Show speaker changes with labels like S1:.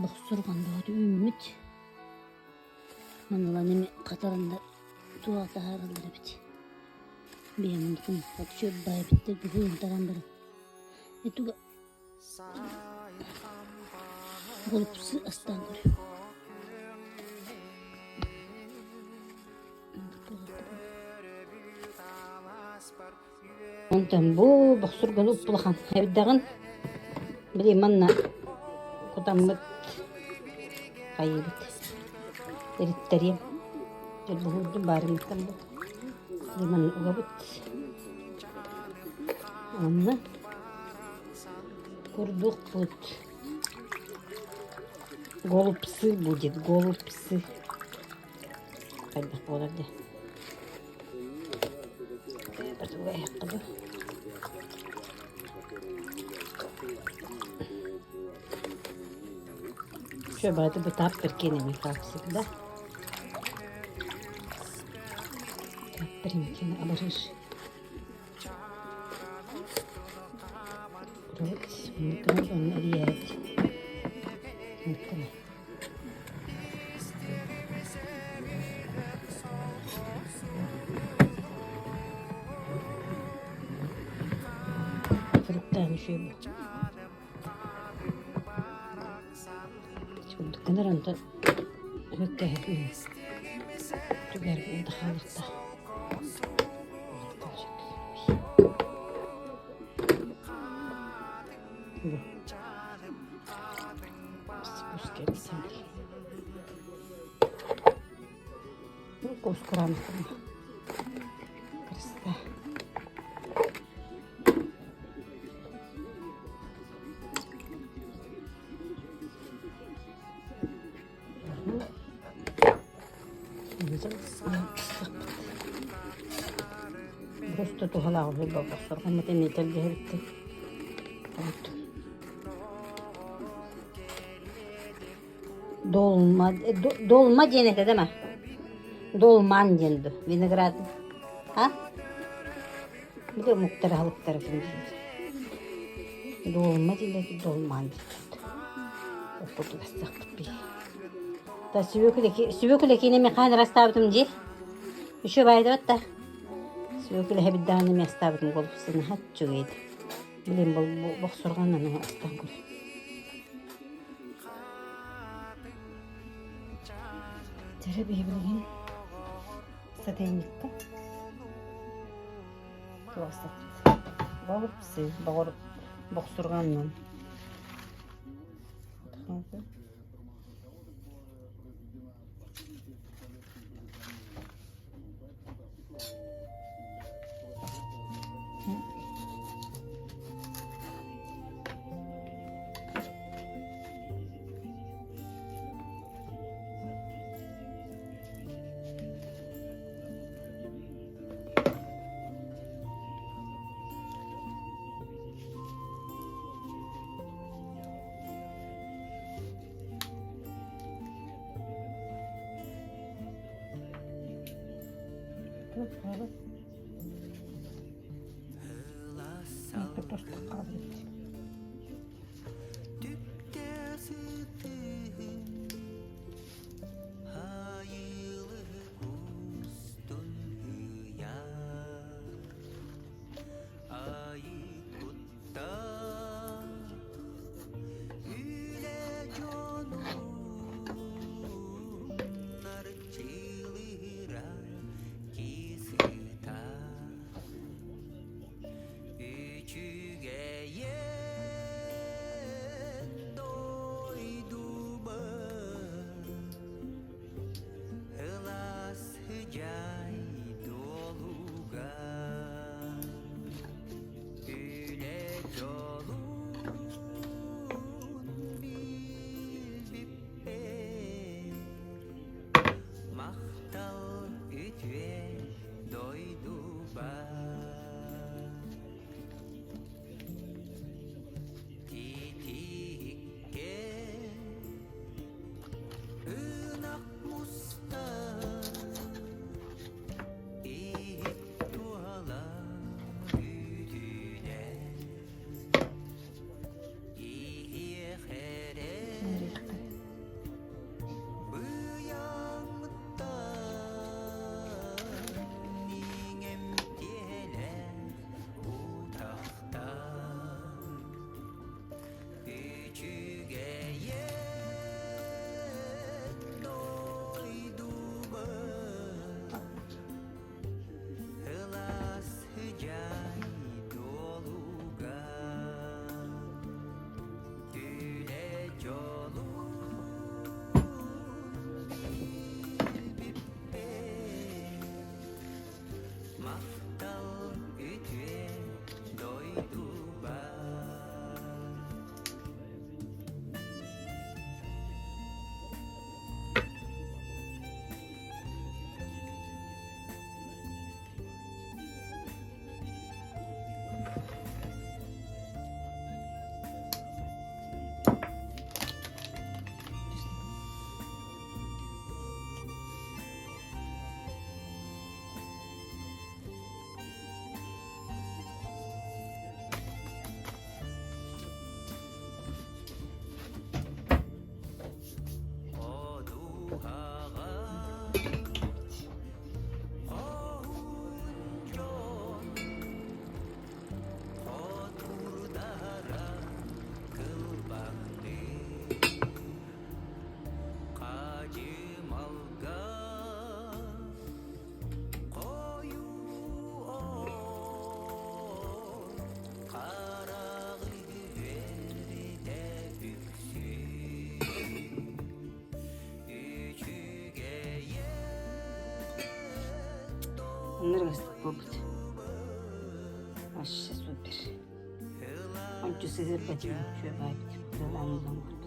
S1: Бохсурҕан бөҕөтө үүммүт. Манылан эми хатараннар туох таһаараллар эбит. Бэйэм онтум отчуот баай эбиттэр бүгүн таран баран. Этуга голубцы астаан көрүө. Онтон бу бохсурганы уппулахан эбидэҕин били манна кутаммыт хайыыбыт эриттэриэм элбэһиирдим баарымыттан бу манна угабыт онно курдукпут голубцы будет голубцы хайдах буолар дии Все, баҕайы бытаап перкиэнэми как всегда. Таптаринкин абарыш. Вот, он эрийээт. Фруктаан үчүгэй бу. Курдук гынар онтон үккэһэ түгэр уута хаалыахтаах. Бу. Красота. Просто туһалаах буолбаппар эмиэ тэлгэһэбиттэн. Долма, долма диэн этэ да ма? Долман диэн ду, виноград. А? Били омуктар аһылыктара күндүлэр. Долма дииллэр, долман дииллэр. Оппутугастахпыт бии. Та сүбөкүлэ киинэ мехаан ырастаабытым дии. Еще байдыбат да. Сүбөкүлэ даҕаны местаабытым голубсына хаччугейд. Блин, бохсурҕан аны астан көр. Дьэрэ биһи билигин сотейникка туосаппыт. Голубцы, боҕор бохсурҕаннан. буолбут. Вообще супер. Ончу сыһыарбатым, үчүгэй баайбыт.